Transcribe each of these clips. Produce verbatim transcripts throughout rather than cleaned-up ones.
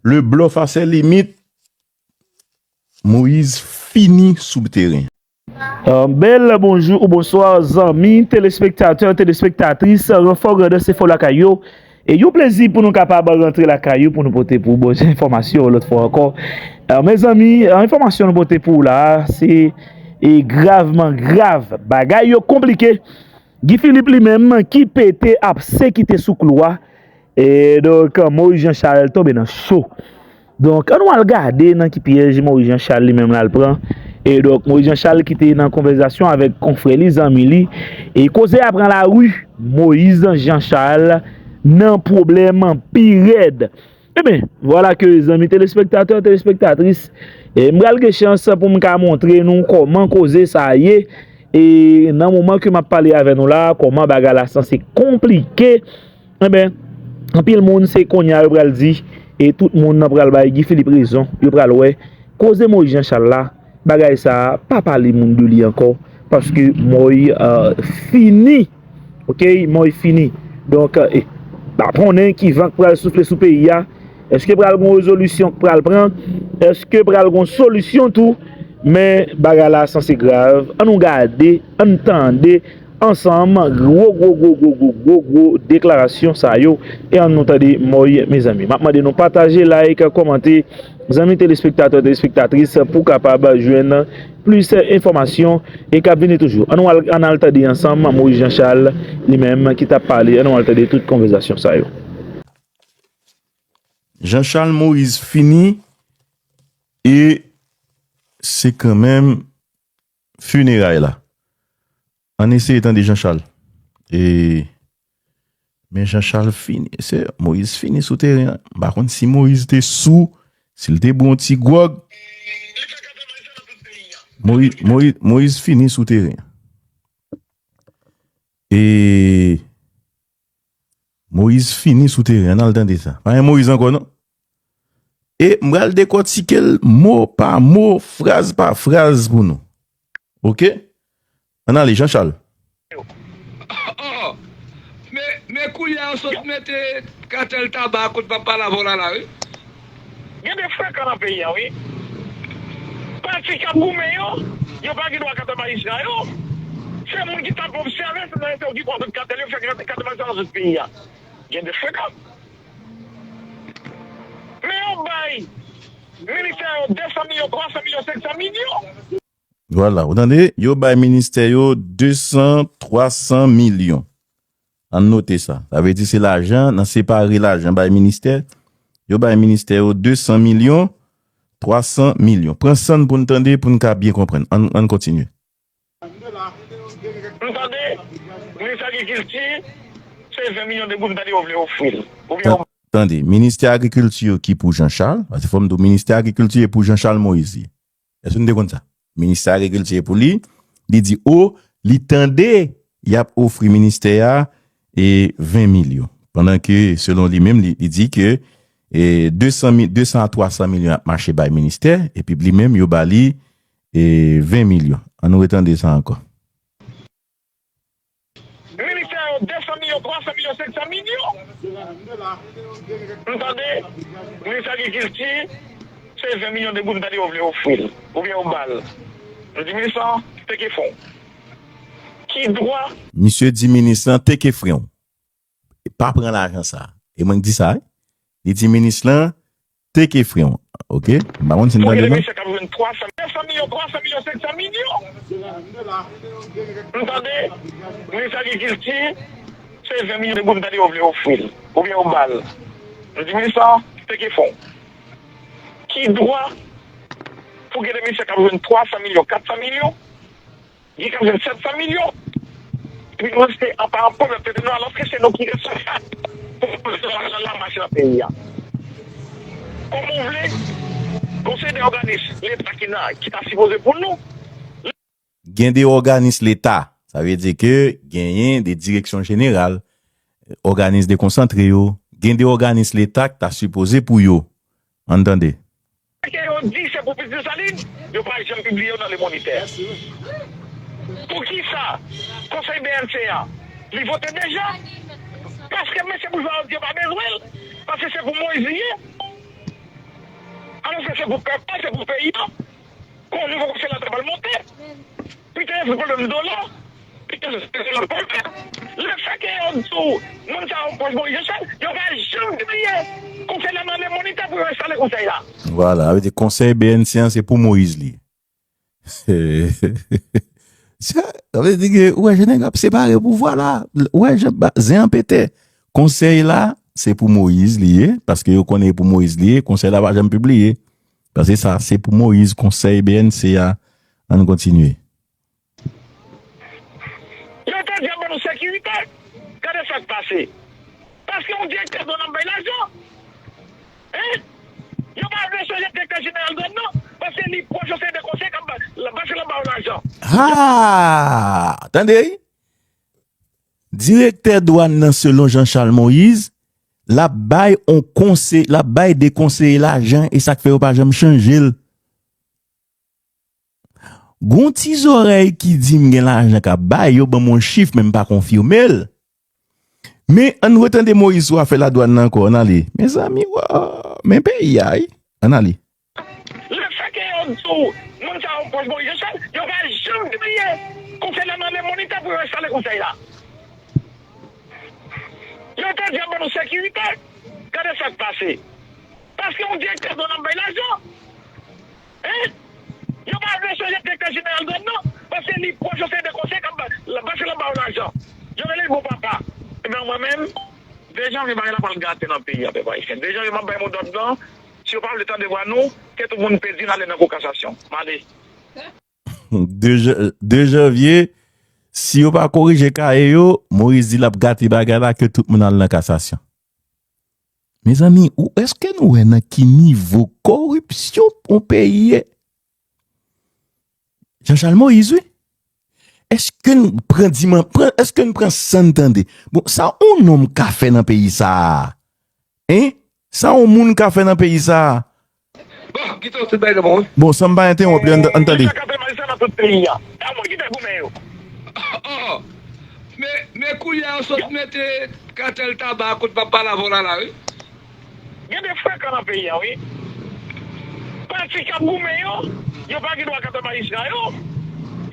Le bluff a ses limites. Moïse fini sou teren. Bèl bonjou ou bonswa zanmi telespektatè, telespektatris, ranfò grandans se fò lakay yo. E yon plezi pou nou kapab rantre lakay ou pou nou pote pou ou bon enfòmasyon yon lòt fwa ankò. Mezanmi, enfòmasyon nou pote pou ou la a se e gravman grav. Bagay yo konplike. Guy Philippe li menm ki pete apse ki te sou klou a. E donk Moïse Jean Charles tonbe nan cho. Donk ann nou al gade nan ki pyèj Moïse Jean Charles li menm l al pran. E donk Moïse Jean Charles ki te nan konvèzasyon avèk konfrè li, zanmi li. E koze a pran lari, Moïse Jean Charles nan pwoblèm pi rèd. Ebyen, vwala ke zanmi telespektatè, telespektatris, e m pral gen chans pou m ka montre nou kòman koze sa a ye. E nan moman ke m ap pale avè nou la, kòman bagay la sanse konplike. Enben, anpil moun se kounye a yo pral di, e tout moun nan pral bay Guy Philippe rezon, yo pral wè koze Moïse Jean Charles la, bagay sa a pa pale moun de li ankò, paske Moïse fini. Oke, mò fini. Donk, e, pa konnen ki van k pral soufle sou peyi a. Èske pral gon rezolisyon k pral pran? Èske pral gon solisyon tou? Men bagay la sanse grav. Ann nou gade, ann tande ansanm gwo gwo gwo gwo gwo gwo gwo deklarasyon sa yo. E ann nou tande mòy mezanmi. M ap mande nou pataje, like, kòmante. Zanmi telespektatè, telespektatris, pou kapab jwenn plis enfòmasyon e k ap vini toujou. Ann nou al, ann al tande ansanm Moïse Jean Charles li menm ki t ap pale. Ann nou al tande tout konvèzasyon sa yo. Jean Charles Moïse fini e se kanmenm fineray la. Ann eseye tande Jean Charles. E, men Jean Charles fini. Se Moïse fini sou teren an. M pa konn si Moïse te sou, si l te bwè yon ti gwòg. Moïse, Moïse, Moïse fini sou teren an. E Moïse fini sou teren an. Ann al tande sa. Pa gen Moïse ankò non. E m pral dekòtike l mo pa mo, fraz pa fraz pou nou. Oke? Ann ale, Jean Charles. Men, men koulye a yo sot mete katèl taba a kot papa Lavò la la wi. Gen de frekan nan peyi a wi. Pati k ap goumen yo, yo pa gen dwa katèl majistra yo. Se moun ki t ap obsève, se nan yo te okipe tout katèl yo, fè katèl majistra nan tout peyi a. Gen de frekan. Men yo bay ministè yo de san milyon, twa san milyon, senk san milyon. Vwala, ou tande, yo bay ministè yo de san, twa san milyon. Ann note sa. Sa vle di se lajan, nan separe lajan bay ministè, yo bay ministè yo de san milyon, twa san milyon. Pran san n pou n tande, pou n ka byen konprann. Ann, ann kontinye. M tande, minis agrikilti, se ven milyon de goud m tande yo vle ofri l. Oubyen yo. Tande, ministè agrikilti yo ki pou Jean Charles, paske fò m di w, ministè agrikilti e pou Jean Charles Moïse li. Èske nou te konn sa? Ministè agrikilti e pou li, li di, o, li tande y ap ofri ministè a e ven milyon. Pandan ke, selon li menm, li, li di ke e de san mil, de san a twa san milyon ap mache bay ministè, epi li menm, yo ba li e ven milyon. Ann nou retande sa ankò. Ministè yo de san milyon, twa san milyon, senk san milyon. M tande, minis agrikilti, se ven milyon de goud m tande yo vle ofri l, oubyen yo ba l. M di minis lan, teke fon. Ki dwa? Misye di minis lan, teke fren w. Pa pran lajan sa. E mwen k di sa, wi. Li di minis lan, teke fren w. Oke? M pa konn si n tande non. Pou gen de misye k ap jwenn twa san, de san milyon, twa san milyon, senk san milyon. M tande, minis agrikilti, se ven milyon de goud m tande yo vle ofri l, oubyen yo ba l. M di minis lan, teke fon. Ki dwa pou gen de misye k ap jwenn twa san milyon, kat san milyon? Gen k ap jwenn sèt san milyon. Epi nou rete anba yon pwoblèm tete nou, alòske se nou ki responsab pou lajan la mache nan peyi a. Kòman w vle, gon seri de òganis Leta ki nan, ki ta sipoze pou nou. Gen de òganis Leta, sa vle di ke genyen de direksyon jeneral, òganis dekonsantre yo, gen de òganis Leta ki ta sipoze pou yo. Ann tande. Ke yo di se pou Pitit Desalin, yo pa janm pibliye yo nan Le Moniteur. Poukisa Konsèy B N C a, li vote deja? Paske mesye boujwa yo di yo pa bezwen l, paske se pou Moyiz li ye. Se pou pèp la, se pou peyi a. Konjou pou konsèy la ta pral monte. Pite se pwoblèm dola. Pite se lòt pwoblèm. Le fè ke yo di w, moun sa yo pwòch Moïse Jean Charles, yo pa janm kriye. Konsèy la nan lemonitè pou yo enstale konsèy la. Vwala, sa vle di konsèy B N C an se pou Moïse li ye. Sa, sa vle di ke, ou wè, jan nèg ap separe pouvwa la. Ou wè, jan ba- zen an pete. Konsèy la, se pou Moïse li ye, paske yo konnen e pou Moïse li ye, konsèy la pa janm pibliye. Paske sa, se pou Moïse, konsèy B N C a, ann kontinye. Yo te di ap ban nou sekirite. Gade sa k pase. Paske yon direktè dwàn ap bay lajan. Hein? Yo pa vle chanje direktè jeneral dwàn nan. Paske li pwòch yon seri de konsèy k ap ba- la- paske l ap ba yo lajan. Ha! Tande, wi. Direktè dwàn nan, selon Jean Charles Moïse, l ap bay on konsèy, l ap bay de konseye lajan, e sa k fè yo pa janm chanje l. Gon ti zòrèy ki di m gen lajan k ap bay, yo ban m yon chif, men m pa konfime l. Men, ann retande Moïse sou afè ladwàn nan ankò, ann ale. Mezanmi, wa, men peyi a, wi. Ann ale. Le fè ke yo di w, moun sa yo pwòch Moïse Jean Charles, yo pa janm kriye. Konsèy la nan lemonitè pou yo enstale konsèy la. Yo te di ap ban nou sekirite. Gade sa k pase. Paske yon direktè dwàn ap bay lajan. Hein? Yo pa vle chanje direktè jeneral dwàn nan, paske li pwòch yon seri de konsèy k ap ba- la- paske l ap ba yo lajan. Yo rele l bon papa. Ebyen, mwen menm, de janvye bagay la pral gate nan peyi a, pèp ayisyen. De janvye m ap bay mo dòd lan, si yo pa vle tande vwa nou, ke tout moun pèdi, n ale nan kou kasasyon. M ale. De jan- de janvye, si yo pa korije kaye yo, Moïse di l ap gate bagay la, ke tout moun al nan kasasyon. Mezanmi, ou, èske nou wè nan ki nivo koripsyon yon peyi ye? Jean Charles Moïse, wi. Èske n pran diman, pran, èske n pran san n tande? Bon, sa yon nonm ka fè nan peyi sa a? Hein? Sa yon moun ka fè nan peyi sa a? Bon, kite w tout bagay nan men w, wi. Bon, san m pa entewonp li, ann, ann tande. Misye ka fè majistra nan tout peyi a. E moun ki te goumen yo. Oh, oh. Men, men kounye a yo sot mete katèl taba kot m ap pale avè w la, la, wi. Gen de frekan nan peyi a, wi. Pati k ap goumen yo, yo pa gen dwa katèl majistra yo.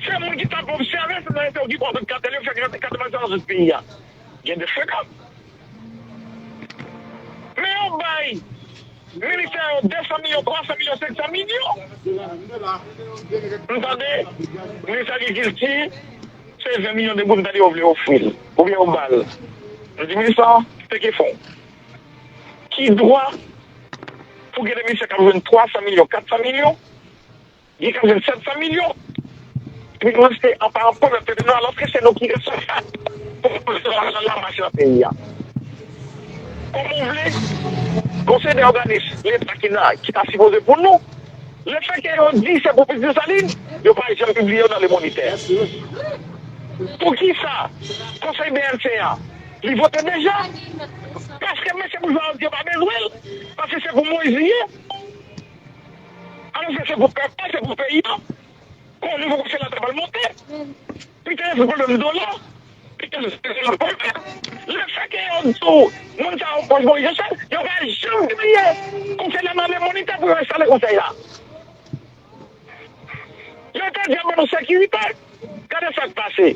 Se moun ki t ap obsève, se nan entewoge yo ki pran tout katèl yo, fè katèl majistra nan tout peyi a. Gen de frekan. Men yo bay ministè yo de san milyon, twa san milyon, senk san milyon. M tande ministè agrikilti, se ven milyon de goud, m tande yo vle ofri l. Oubyen yo ba l. M di, minis lan, se ki fon? Ki dwa pou gen de misye k ap jwenn twa san milyon, kat san milyon, gen k ap jwenn sèt san milyon. Epi nou se an paran pòv ap tete nou, alòske se nou ki responsab pou lajan la mache nan peyi a. Kòman w vle, konsèy de òganis Leta ki nan, ki ta sipoze pou nou, le fè ke yo di se pou Pit Desalin, yo pa janm pibliye yo nan Le Moniteur. Poukisa konsèy B N C a, li vote deja? Paske mesye boujwa yo di yo pa bezwen l, paske se pou Moïse li ye. Alòske se pou pèp la, se pou peyi a. Konjou pou konsèy la ta pral monte. Pite se pwoblèm dola. Pite se lòt pwoblèm. Le fè ke yo di w, moun sa yo pwòch Moïse Jean Charles, yo pa janm kriye. Konsèy la nan Le Moniteur pou yo enstale konsèy la. Yo te di ap ban nou sekirite. Gade sa k pase.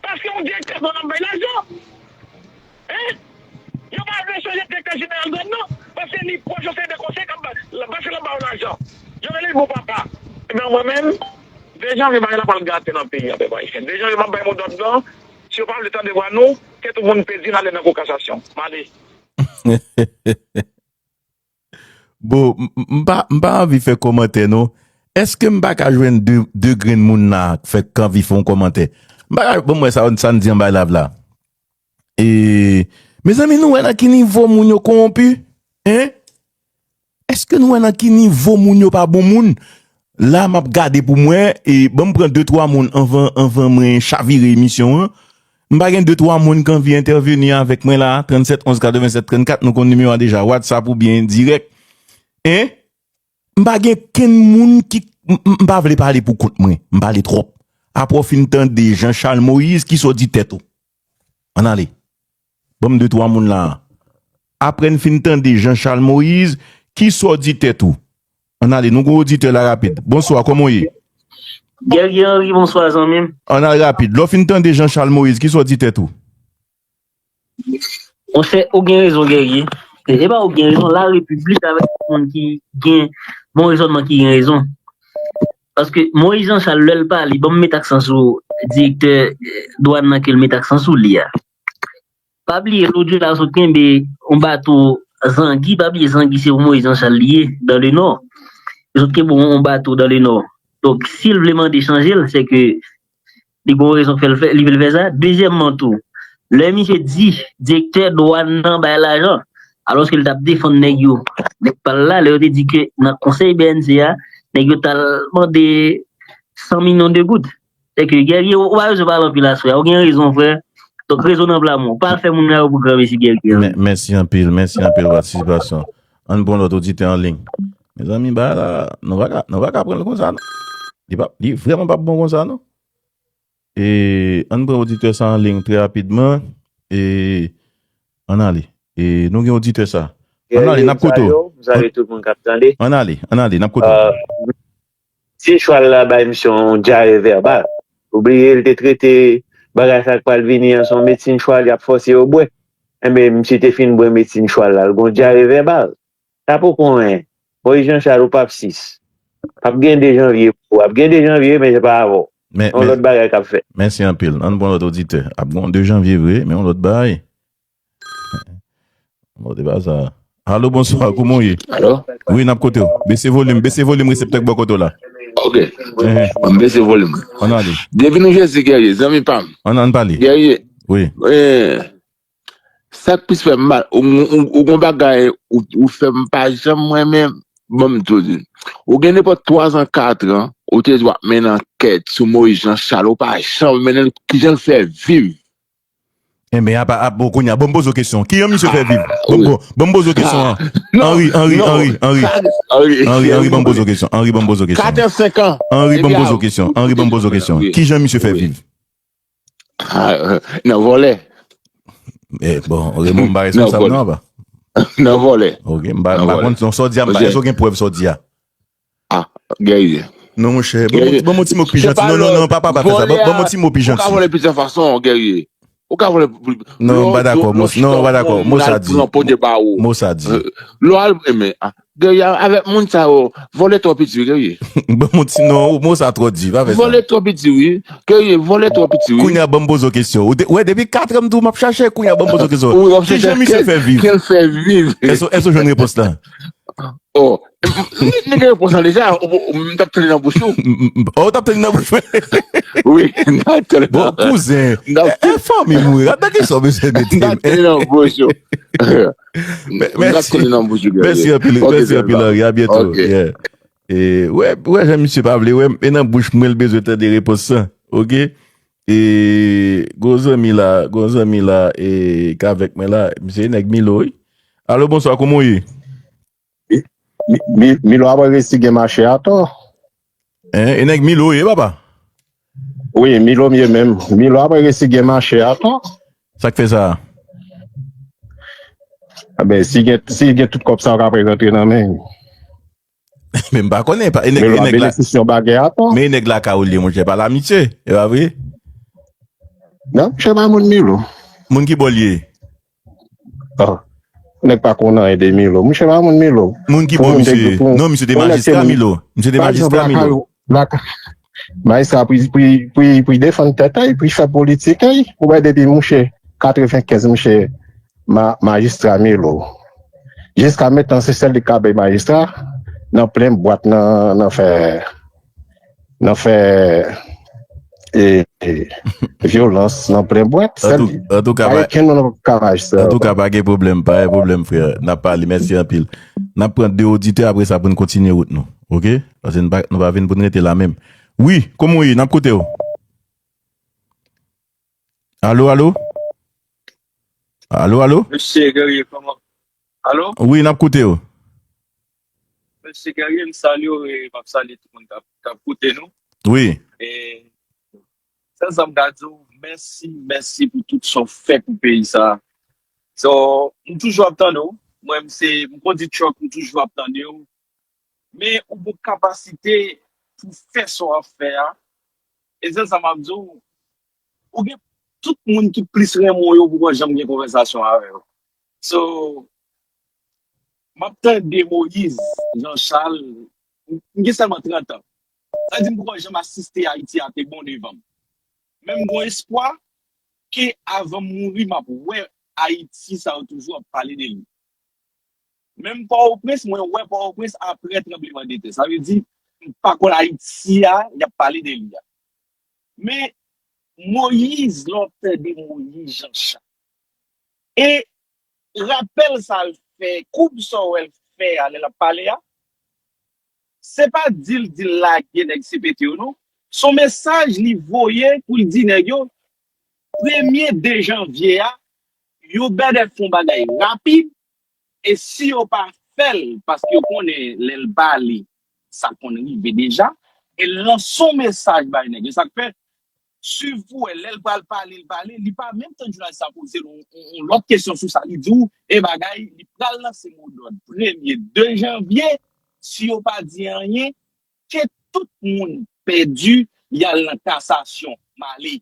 Paske yon direktè dwàn ap bay lajan. Hein? Yo pa vle chanje direktè jeneral dwàn nan, paske li pwòch yon seri de konsèy k ap ba- la- paske l ap ba yo lajan. Yo rele l bon papa. Ebyen, mwen menm, de janvye bagay la pral gate nan peyi a, pèp ayisyen. De janvye m ap bay mo dòd lan, si yo pa vle tande vwa nou, ke tout moun pèdi, n ale nan kou kasasyon. M ale. Bon, m, m, m pa, m pa anvi fè kòmantè non. Èske m pa ka jwenn de, de grenn moun la k fè, k anvi fè yon kòmantè? M pa ka, bon, m wè sa, sa n di anba live la. E, mezanmi, nou wè nan ki nivo moun yo kowonpi? Hein? Èske nou wè nan ki nivo moun yo pa bon moun? La, m ap gade pou m wè, e ban m pran de twa moun anvan, anvan mwen chavire emisyon an. M pa gen de twa moun k anvi entèveni avèk mwen la, tranntsèt onz katrevennsèt trannkat, nou konn nimewo a deja, WhatsApp oubyen dirèk. Hein? M pa gen kenn moun ki, m, m, m pa vle pale pou kont mwen, m pale twòp. Apre w fin tande Jean Charles Moïse, kisa w di tèt ou? Ann ale. Ban m de twa moun la. Apre n fin tande Jean Charles Moïse, kisa w di tèt ou? Ann ale, nou gen oditè la rapid. Bonswa, kòman w ye? Guerrier Henry, bonswa zanmi m. Ann al rapid. Lè w fin tande Jean Charles Moïse, kisa w di tèt ou? Monchè, ou gen rezon, Guerrier. E pa ou gen rezon, la repiblik avèk tout moun ki gen bon rezònman ki gen rezon. Paske Moïse Jean Charles, lè l pale, ban m met aksan sou direktè dwàn nan ke l met aksan sou li a. Pa bliye, lòt jou la, sot kenbe yon bato Zangi. Pa bliye, Zangi se pou Moïse Jean Charles li ye, dans le Nord. Sot kenbe yon bato dans le Nord. Donk, si l vle mande chanje l, se ke li gen rezon fè l fè, li vle fè sa. Dezyèmman tou, lè misye di direktè dwàn nan bay lajan, alòske l t ap defann nèg yo, nèg pa l la, lè yo te di ke nan konsèy B N C a, nèg yo t al mande san milyon de goud. Se ke Guerrier, ou pa bezwen pale anpil aswè a. Ou gen rezon, frè. Donk, rezon nan pla mwen. Pa al fè moun nan yo pou granmesi Guerrier. Mè- Mèsi anpil, mèsi anpil pou patisipasyon. Ann pran lòt oditè an liy. Mezanmi, bagay la, nou pa ka, nou pa ka pran l konsa, non. Li pa, li vrèman pa bon konsa, non. E, ann pran oditè sa an liy trè rapidman. E, ann ale. E, nou gen oditè sa. Ann ale, n ap koute w. Salut, m salye tout moun k ap tande. Ann ale, ann ale, n ap koute w. Euh, Medsin chwal la bay misye yon dyare vèbal. Ou bliye l te trete bagay sa k pral vini an se yon medsin chwal y ap fòse yo bwè. Enben, misye te fin bwè medsin chwal la, l gon dyare vèbal. Sa poko anyen. Moyiz Jan Chal, ou p ap sis. Ap gen de janvye pou ou. Ap gen de janvye, men se pa avè w. Men, yon lòt bagay k ap fèt. Mèsi anpil. Ann pran lòt oditè. Ap gen yon de janvye vre, men yon lòt bagay. Bon, te pa sa. Alo, bonswa, kouman w ye? Alo? Wi, n ap koute w. Bese volim, bese volim reseptè k bò kote w la. Ok. Enhen. Mwen bese volim. Ann ale. Depi nou Jezi Guerrier, zanmi pa m. Ann, ann pale. Guerrier. Wi. Eh, sa k plis fè m mal, ou, ou, ou gon bagay, ou, ou fè m pa janm renmen, ban m di w. Ou gen nenpòt twa zan, kat an, ou te dwe ap mennen ankèt sou Moyiz Jan Chal, ou pa janm mennen l, kijan l fè viv? Enben, apa, apa, bon, kounye a, bon, m poze w kesyon. Kijan misye fè viv? Bon, bon, bon, m poze w kesyon an. Anri, Anri, Anri, Anri. Anri, Anri, bon, m poze w kesyon. Anri, bon, m poze w kesyon. Anri, bon, m poze w kesyon. Anri, bon, m poze w kesyon. Kijan misye fè viv? Nan vòlè. Eh, bon, Raymond, m pa responsab, non, apa. Nan vòlè. Ok, m pa, m pa konn, non, sa w di a, m pa, èske w gen prèv sa w di a? Ah, Guerrier. Non, monchè, ban m, ban m yon ti mo pi janti. Non, non, non, papa, pa fè sa. Ban, ban m yon ti mo pi janti. Ou ka vòlè plizyè fason, Guerrier. Ou ka vòlè. Non, m pa dakò, non, m pa dakò. Mo sa di. Mo sa di. Lè w al, men, ah, Guerrier, avèk moun sa yo, vòlè twò piti, Guerrier. Ban m yon ti, non, mo sa twò di, pa fè sa. Vòlè twò piti, wi. Guerrier, vòlè twò piti, wi. Kounye a, ban m poze w kesyon. Ou te, wè, depi katrè m di w m ap chache, kounye a, ban m poze w kesyon. Kijan misye fè viv? Kijan l fè viv? Èske, èske w jwenn repons la? Oh, m, m, m gen repons lan deja, ou, ou, m t ap tande nan bouch ou. Oh, w t ap tande nan bouch mwen? Wi, m t ap tande nan. Bon, kouzen, e, e fanmi m wi, gad nan kesyon misye mete m. M t ap tande nan bouch ou. M t ap tande nan bouch ou. Mèsi anpil, mèsi anpil, Henri, a byento. Yeah. E, wè, wè, jan misye pa vle wè m, e nan bouch mwen l bezwen tande repons lan. Ok? E, gwo zanmi la, gwo zanmi la, e, k avèk mwen la, misye e nèg Milo, wi. Alo, bonswa, kouman w ye? Mi, mi, mi, Milo ap resi gen mache atò. Hein? E nèg Milo ye, papa? Wi, Milo m ye menm. Milo ap resi gen mache atò. Sa k fè sa? Enben, si gen, si gen tout kòb sa yo k ap rantre nan men. Men m pa konnen, pa, e nèg, Milo e ap nèg la, benefisye yon bagay atò. Men e nèg lakay ou l ye, monchè, pa la misye, e pa vre? Non, monchè, pa moun Milo. Moun ki bò l ye? Ah. Nèg pa konn anyen de Milo. Monchè pa moun Milo. Moun ki bò misye ye? Non, misye te majistra Milo. Misye te majistra Milo. Majistra pou, pou, pou defann tèt li, pou fè politik li. Ou wè depi monchè katrevenkenz, monchè, ma-, majistra Milo. Jiska mentan se sèl li k ka bay majistra nan plen bwat nan, nan fè nan fè, e, e, vyolans nan plen bwat, sèl li. Antouka, pa gen pwoblèm, pa gen pwoblèm, frè. N ap pale, mèsi anpil. N ap pran de oditè, apre sa, pou n kontinye wout nou. Ok? Paske nou pa, nou pa vin pou n rete la menm. Wi, kòman w ye? N ap koute w. Alo, alo? Alo, alo? Mesye Guerrier, kòman? Alo? Wi, n ap koute w. Mesye Guerrier, m salye w e m ap salye tout moun k ap, k ap koute nou. Wi. E, sèl sa m ka di w, mèsi, mèsi pou tout sa w fè pou peyi sa. So, m toujou ap tande w. Mwen, m se, m kondi Chuck, m toujou ap tande w. Men ou gon kapasite pou fè sa w ap fè a. E se sa m ap di w, ou gen tout moun ki plis renmen w yo poko janm gen konvèsasyon avè yo. So, m ap tande Moïse Jean Charles, m gen sèlman trant an. Sa di m poko janm asiste Ayiti a te bon devan m. Men m gon espwa ke avan m mouri, m ap wè Ayiti sa yo toujou ap pale de li. Menm Pòtoprens, mwen wè Pòtoprens apre tranblemanntè. Sa vle di, m pa konn Ayiti a, y ap pale de li a. Men Moyiz, lè w ap tande Moyiz Janchal, e rapèl sa l fè, koub sa w wè l fè a lè l ap pale a, se pa di l di l lage nèg C P T yo non. Se yon mesaj li voye pou l di nèg yo, premye de janvye a, yo bèdè fè yon bagay rapid, e si yo pa fè l, paske yo konnen lè l pale, sa konn rive deja, e l lanse yon mesaj bay nèg yo. Sa k fè, swiv pou wè, lè l pral pale, l pale, li pa menm tann jounalis la poze l yon, yon, yon lòt kesyon sou sa. Li di w, e bagay, li pral lanse modòd premye de janvye, si yo pa di anyen, ke tout moun pèdi, y al nan kasasyon. M ale.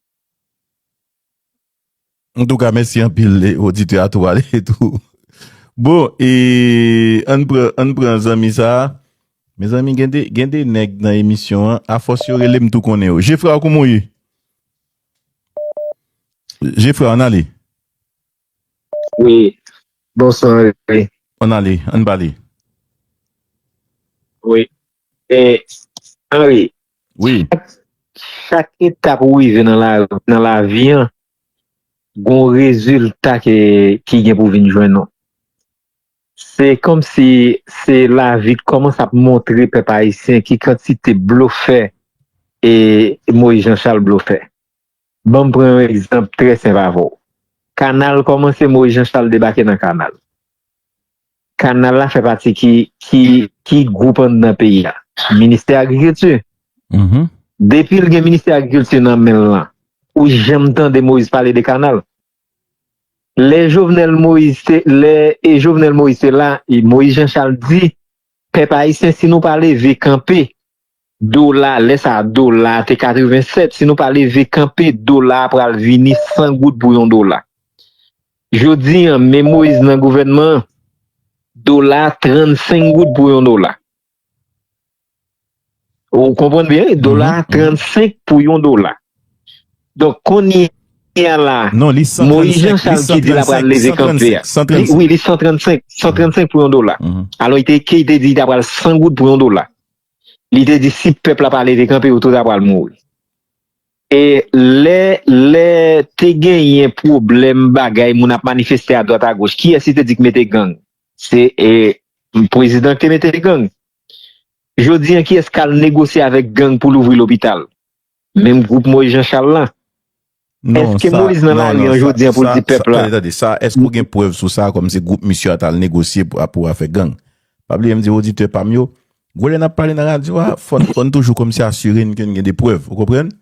Antouka, mèsi anpil, e, oditè a tou ale tou. Bon, e, ann pran, ann pran zanmi sa a. Mezanmi, gen de, gen de nèg nan emisyon an, afòs yo rele m tou konnen yo. Jefra, kòman w ye? Jefra, ann ale. Wi. Bonswa, Henry. Ann ale, ann pale. Wi. E, Henry, Wi. Chak etap ou rive nan la, nan lavi an, gon rezilta ke, ki gen pou vin jwenn ou. Se kòmsi se lavi k kòmanse ap montre pèp ayisyen ki kantite blofè e Moyiz Janchal blofè. Ban m pran yon egzanp trè senp avè w. Kanal kòmanse, Moyiz Janchal debake nan kanal. Kanal la fè pati ki, ki, ki gwoup anndan peyi a? Ministè Agrikilti. Depi l gen Ministè Agrikilti nan men l lan, ou janm tande Moyiz pale de kanal? Lè Jovenel Moïse te, lè e Jovenel Moïse te la, e Moïse Jean Charles di, pèp ayisyen, si nou pa leve kanpe, dola, lè sa a, dola a te katreven sèt, si nou pa leve kanpe, dola a pral vini san goud pou yon dola. Jodi an, men Moïse nan gouvènman an, dola a trannsenk goud pou yon dola. Ou konprann byen, dola a trannsenk pou yon dola. Donk, kounye a la, Moïse Jean Charles ki di l ap pral leve kanpe a. Wi, li san trannsenk, san trannsenk pou yon dola. Alò, li te, ke li te di li ta pral san goud pou yon dola. Li te di si pèp la pa leve kanpe, yo tout ta pral mouri. E lè, lè te genyen pwoblèm bagay, moun ap manifeste adwat agoch, kiyès li te di k mete gang? Se, e, prezidan k te mete gang. Jodi an, kiyès k al negosye avèk gang pou louvri lopital? Menm gwoup Moïse Jean Charles lan. Èske Moïse nan lari an jodi an pou l di pèp la? Tande, tande, sa, èske ou gen prèv sou sa, kòm se gwoup misye a t al negosye pou, pou afè gang? Pa bliye m di oditè pa m yo, gwo lè n ap pale nan radyo a, fò n, fò n toujou kòmsi asire n ke n gen de prèv, ou konprann?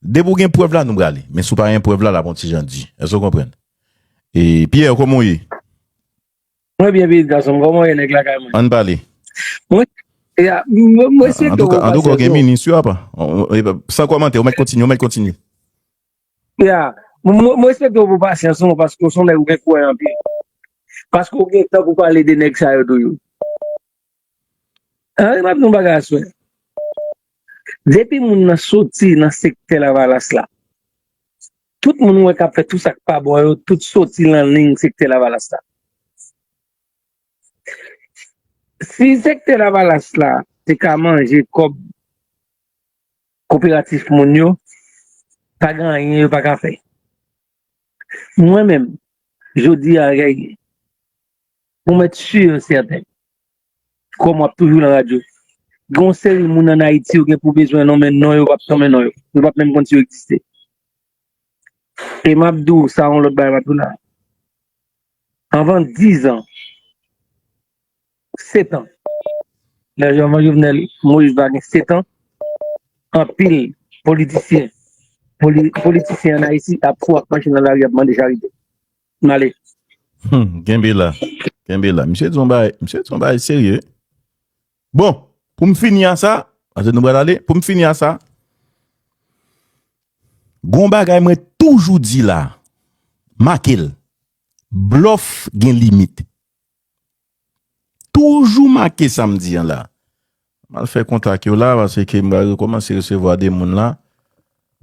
Depi w gen prèv la, nou prale. Men si w pa gen prèv la, l ap yon ti jan di. Èske w konprann? E, Pierre, kòman w ye? Mwen byen, pitit gason m, kòman w ye, nèg lakay mwen? Ann pale. Mwen, ya, m, m, mwen swete w pase. Antouka, antouka, w gen minis, wi, apa. San kòmantè, ou mèt kontinye, ou mèt kontinye. Ya, mwen, mwen, mwen swete w pou pasyans ou, paske w se yon nèg ou gen kouraj anpil. Paske w gen tan pou pale de nèg sa yo toujou. Ann, m ap di yon bagay aswè. Depi moun nan soti nan sektè Lavalas la, tout moun ou wè k ap fè tout sa k pa bon yo, tout soti nan liy sektè Lavalas la. Si sektè Lavalas la te ka manje kòb koperatif moun yo, pa gen anyen yo pa ka fè. Mwen menm, jodi a, Rèy, ou mèt si e sèten, kòm w ap toujou nan radyo, gen yon seri moun ann Ayiti yo gen pou bezwen nonmen non yo, yo p ap nonmen non yo. Yo p ap menm konn si yo egziste. E m ap di w sa, yon lòt bagay m ap di w la. Anvan diz an, sèt an, lè anvan Jovenel Moïse va gen sèt an, anpil politisyen, poli-, politisyen ann Ayiti ap fou ap mache nan lari ap mande charite. M ale. Hmm, kenbe la. Kenbe la. Misye di yon bagay, misye di yon bagay serye. Bon, Pou m fini a sa, paske nou pral ale, pou m fini a sa, gon bagay mwen toujou di la, make l, blòf gen limit. Toujou make sa m di an la. M al fè kontak yo la, paske m pral rekòmanse resevwa de moun la.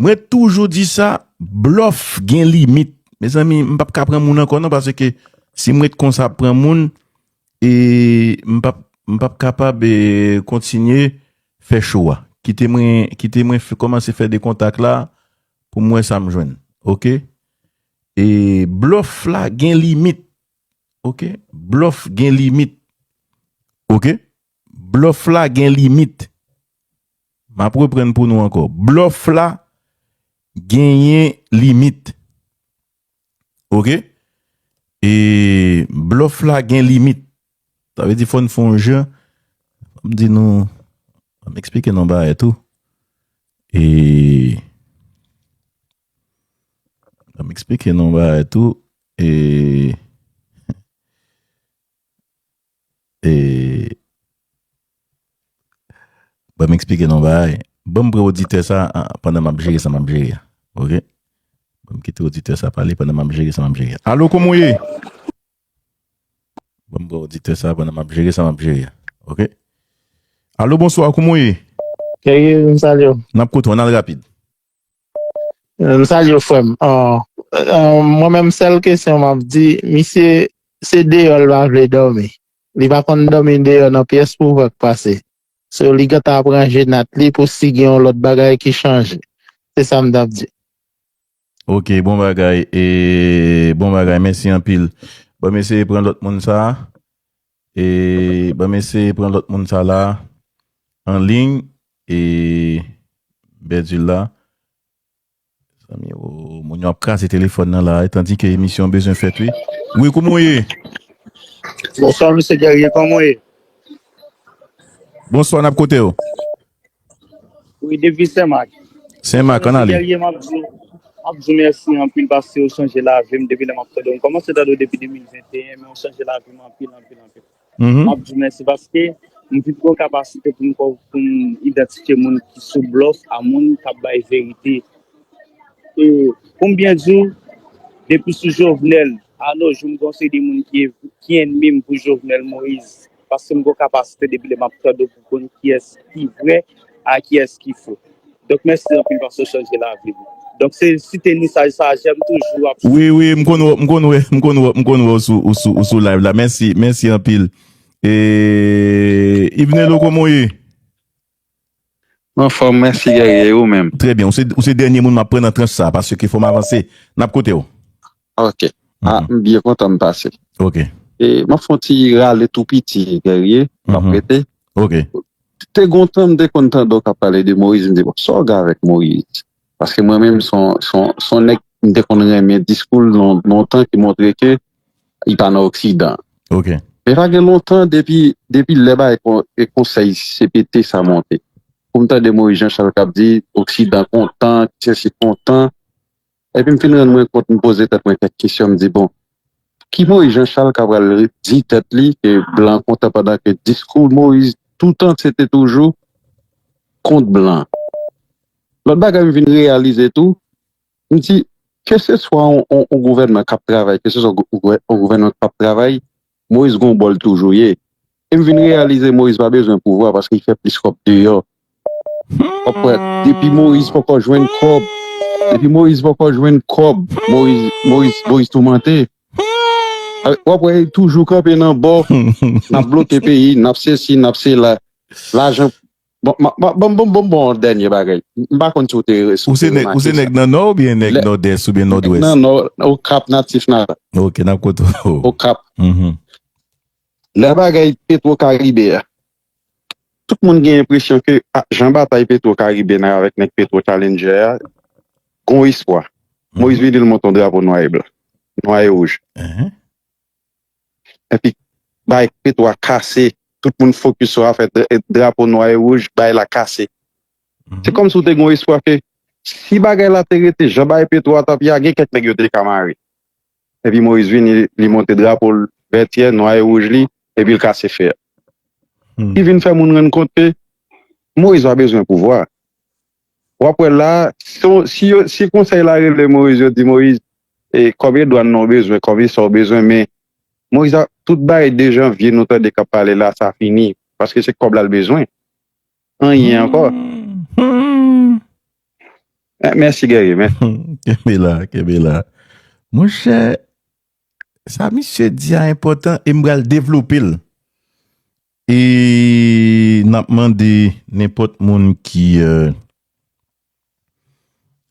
Mwen toujou di sa, blòf gen limit. Mezanmi, m p ap ka pran moun ankò non, paske si m ret konsa ap pran moun, e m p ap, m p ap kapab, e, kontinye fè show a. Kite mwen, kite mwen f-, kòmanse fè de kontak la pou m wè sa m jwenn. Oke? E blòf la gen limit. Oke? Blòf gen limit. Oke? Blòf la gen limit. M ap reprann pou nou ankò. Blòf la genyen limit. Oke? E blòf la gen limit. Sa vle di fò n fè yon jan. Fò m di nou, fò m eksplike nou bagay tou. E, fò m eksplike nou bagay tou. E, e, Ban m eksplike nou bagay. Ban m pran oditè sa a, pandan m ap jere sa m ap jere a. Oke? Ban m kite oditè sa pale pandan m ap jere sa m ap jere a. Alo, kòman w ye? Ban m pran oditè sa a pandan m ap jere sa m ap jere a. Oke? Alo, bonswa, kòman w ye? Kerry, m salye w. N ap koute w, ann al rapid. M salye w, frè m. An, an, mwen menm, sèl kesyon m ap di, misye, se deyò l pa vle dòmi. Li pa konn dòmi deyò nan pyès pou van k pase. So, li gentan ap ranje nat li pou si gen yon lòt bagay ki chanje. Se sa m t ap di. Oke, bon bagay. E, bon bagay, mèsi anpil. Ban m eseye pran lòt moun sa a. E, ban m eseye pran lòt moun sa la an liy. E, m pèdi l la. Zanmi, o, moun yo ap kraze telefòn nan la, e tandike emisyon an bezwen fèt, wi. Wi, kòman w ye? Bonswa, mesye Guerrier, kòman w ye? Bonswa, n ap koute w. Wi, depi Senmak. Senmak, ann ale. Mesye Guerrier, m ap di w, m ap di w mèsi anpil paske w chanje lavi m depi lè m ap tande w. M kòmanse tande w depi de mil venteyen, men w chanje lavi m anpil, anpil, anpil. M ap di w mèsi paske m vin gen yon kapasite pou m, pou m idantifye moun ki sou blòf a moun k ap bay verite. E pou m byen di w, depi sou Jovenel, a no jou, m gen yon seri de moun ki, ki ènmi m pou Jovenel Moïse. Paske m gen yon kapasite depi lè m ap tande w pou konn kiyès ki vrè a kiyès ki fo. Donk, mèsi anpil paske w chanje lavi m. Donk, se site mesaj sa a, jèm toujou ap. Wi, wi, m konn wè, m konn wè, m konn wè, m konn wè w sou, ou sou, ou sou live la. Mèsi, mèsi anpil. E, Yvenelo, kòman w ye? M anfòm, mèsi, Guerrier, e ou menm? Trè byen. Ou se, ou se dènye moun m ap pran nan tranch sa a, paske fò m avanse. N ap koute w. Ok. A, m byen kontan m pase. Ok. E, m ap fè yon ti rale tou piti, Guerrier, m ap rete. Ok. Te gon tan m te konn tande w k ap pale de Moïse, m di, "Bon, sa w gen avèk Moïse?" Paske mwen menm, se yon, se yon, se yon nèg m te konn renmen diskou l lon-, lontan ki montre ke li pa nan Oksidan. Ok. Men pa gen lontan depi, depi lè bagay kon-, e konsèy C P T sa monte. Pou m tande Moïse Jean Charles k ap di, Oksidan kontan, sesi kontan. Epi m fin rann mwen kont, m poze tèt mwen kèk kesyon, m di, "Bon, ki Moïse Jean Charles k ap pral di tèt li ke blan kontan pandan ke diskou Moïse toutan se te toujou kont blan?" Lòt bagay m vin reyalize tou, m di, keseswa yon, yon, yon gouvènman k ap travay, keseswa yon gou-, yon gouvènman k ap travay, Moïse gon bò l toujou ye. E m vin reyalize Moïse pa bezwen pouvwa paske li fè plis kòb deyò. W ap wè, depi Moïse poko jwenn kòb, depi Moïse poko jwenn kòb, Moïse, Moïse, Moïse toumante. W ap wè, li toujou kanpe nan bò, n ap bloke peyi, n ap sesi, n ap sela. Lajan, bon, ma, ma, bon, bon, bon, bon, dènye bagay. M pa konn si w te, si w te remake sa. Ou se nèg, ou se nèg nan Nò oubyen nèg Nòdès oubyen Nòdwès? Nan Nò, Okap, natif natal. Ok, n ap koute w. Okap. Lè bagay Petro Caribe a, tout moun gen enpresyon ke, a, jan batay Petro Caribe nan avèk nèg Petro Challenger a, gon espwa. Moïse vini, l monte yon drapo nwa e blan, nwa e wouj. Epi, bay Petro a kase, tout moun fokis sou afè dra-, drapo nwa e wouj, bay la kase. Se kòmsi w te gon espwa ke si bagay la te rete jan bay Petro a t ap ye a, gen kèk nèg yo te ka mare. Epi Moïse vini, li monte drapo l vètyè, nwa e wouj li, epi l kase fè a. Ki vin fè moun rann kont ke Moyiz pa bezwen pouvwa. W ap wè la, si, si, yo, si konsèy la rele Moyiz, yo di Moyiz, e, konbyen dwàn nou bezwen, konbyen sa w bezwen, men Moyiz ap, tout bagay de janvye nou tande k ap pale la, sa fini. Paske se kòb la l bezwen. Anyen ankò. Mèsi, Guerrier, mèsi. Kenbe la, kenbe la. Monchè, sa misye di a enpòtan e m pral devlope l. E n ap mande nenpòt moun ki, euh,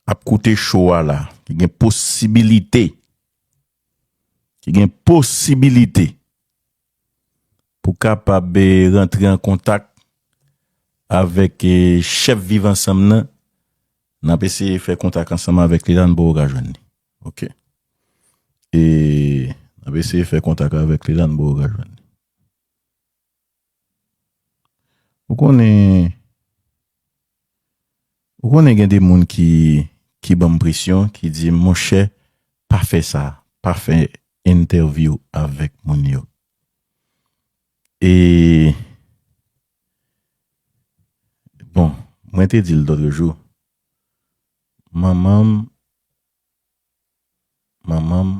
ap koute show a la, ki gen posibilite, ki gen posibilite pou kapab, eh, rantre an kontak avèk, eh, chèf Viv Ansanm nan, n ap eseye fè kontak ansanm avèk li la, n pou w ka jwenn li. Ok. E n ap eseye fè kontak avèk li la, n pou w ka jwenn li. Ou konnen, ou konnen gen de moun ki, ki ban m presyon, ki di m, "Monchè, pa fè sa, pa fè entèvyou avèk moun yo." E, bon, mwen te di l lòt jou, manman m Manman m.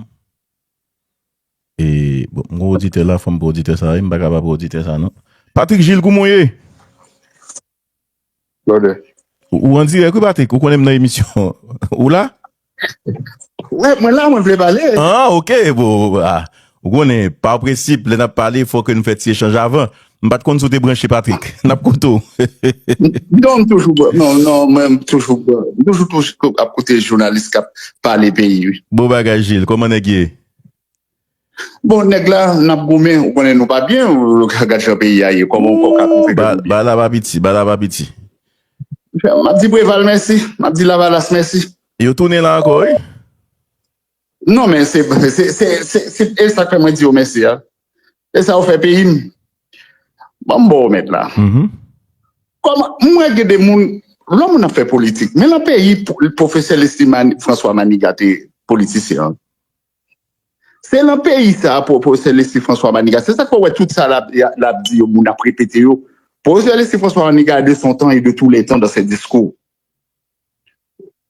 E, bon, m gon oditè la, fò m pran oditè sa, wi, m pa ka pa pran oditè sa, non. Patrick Gilles, kouman w ye? Ou, ou an dirèk, wi, Patrick, ou konnen m nan emisyon. Ou la? Wè, mwen la, mwen vle pale. Ah, ok, bon, ah. Ou konnen, pa prensip, lè n ap pale, fò ke n fè ti echanj avan. M pa t konn si w te branche, Patrick. N ap koute w. Non, m toujou, non, non, mwen, m toujou, m toujou, toujou ap koute jounalis k ap pale peyi, wi. Bon bagay, Gilles. Kòman nèg ye? Bon, nèg la, n ap goumen, ou konnen nou pa byen, ou ka gad jan peyi a ye, kòman ou ka twouve ke nou byen? Ba la pa piti, ba la pa piti. M ap di Preval mèsi, m ap di Lavalas mèsi. Yo tounen la ankò, wi. Non, men se, se, se, se, se, e sa k fè mwen di yo mèsi a. E sa yo fè peyi m. Bon, m ba w mèt la. Kòman, mwen gen de moun, lè moun ap fè politik, men nan peyi pwofesè Leslie Mani-, François Manigat te politisyen an. Se nan peyi sa a, pwofesè Leslie François Manigat, se sa k fè w wè tout sa l ap, l ap di yo, moun ap repete yo. Pwofesè Leslie François Manigat est de son temps et de tous les temps dans ses discours.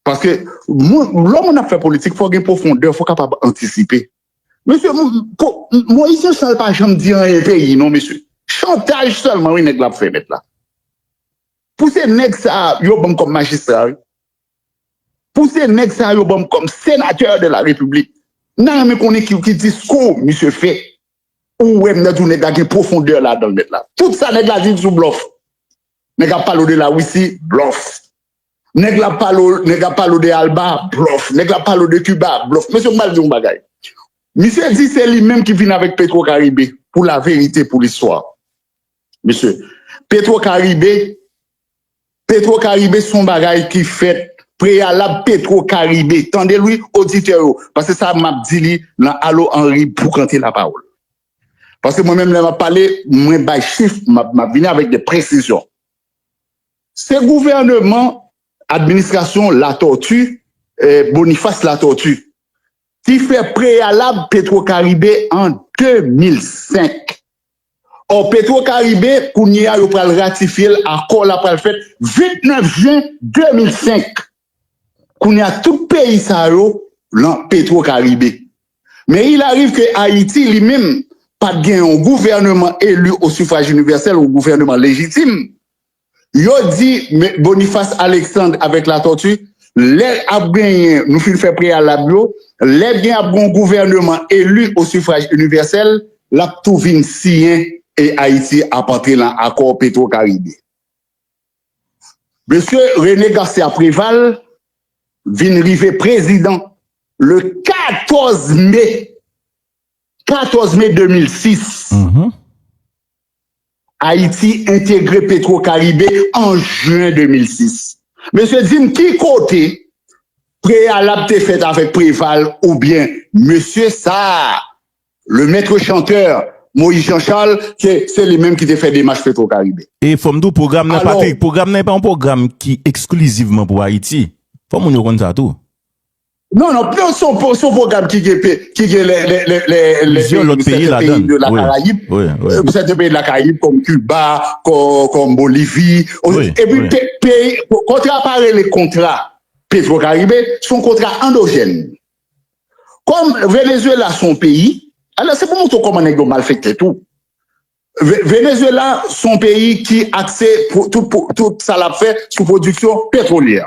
Paske moun, lè moun ap fè politik, fò gen pwofondè, fò kapab antisipe. Mesye, m-, m-, po-, m-, Moyiz Janchal pa janm di anyen peyi, non, mesye. Chantaj sèlman, wi, nèg la ap fè mèt la. Pou se nèg sa a, yo ban m kòm majistra, wi. Pou se nèg sa a, yo ban m kòm senatè de la repiblik. M ta renmen konnen ki, ki diskou misye fè. Ou wè m nan di w nèg la gen pwofondè ladan l mèt la. Tout sa nèg la di sou blòf. Nèg ap pale w de Larisi, blòf. Nèg la pale w, nèg ap pale w de Alba, blòf. Nèg la pale w de Kiba, blòf. Mesye, m pral di w yon bagay. Misye di se li menm ki vin avèk Petro Caribe pou laverite, pou listwa. Mesye, Petro Caribe, Petro Caribe se yon bagay ki fèt preyalab Petro Caribe. Tande l wi, oditè yo, paske sa m ap di li nan Alo Henry boukante lapawòl. Paske mwen menm lè m ap pale, mwen bay chif, m ap, m ap vini avèk de presizyon. Se gouvèneman administrasyon Latortue, eh, Boniface Latortue, ki fè preyalab Petro Caribe an de mil senk. Ò, Petro Caribe, kounye a, yo pral ratifye l, akò la pral fèt vennèf jen de mil senk. Kounye a, tout peyi sa yo nan Petro Caribe. Men il arrive que Ayiti, li menm, pa t gen yon gouvèneman eli o sifwaj inivèsèl, yon gouvèneman lejitim. Yo di, men, Boniface Alexandre avèk Latortue, lè ap genyen, nou fin fè preyalab yo, lè gen ap gen yon gouvèneman eli o sifwaj inivèsèl, l ap tou vin siyen e Ayiti ap antre nan akò Petro Caribe. Mesye René Garcia Préval vin rive prezidan le katòz me, katòz me de mil sis. Ayiti entegre Petro Caribe an jen de mil sis. Mesye, di m ki kote preyalab te fèt avèk Preval oubyen mesye sa a, le maître chanteur Moïse Jean Charles, se, se li menm ki te fè demach Petro Caribe. E fò m di w, pwogram nan, Patrick, pwogram nan e pa yon pwogram ki eksklizivman pou Ayiti. Fò moun yo konn sa tou. Non, non, non, se yon, se yon pwogram ki gen, ki gen lè, lè, lè, lè, lè peyi, sèten peyi de la Karayib, sèten peyi de la Karayib, kòm Kiba, kòm, kòm Bolivi. Epi peyi, kontra pa rele kontra Petro Karibe, se yon kontra andojèn. Kòm Venezuela se yon peyi, alò se pou montre w kòman nèg yo malfektè tou. Venezuela se yon peyi ki akse tout, tout sa l ap fè sou pwodiksyon petwolyè.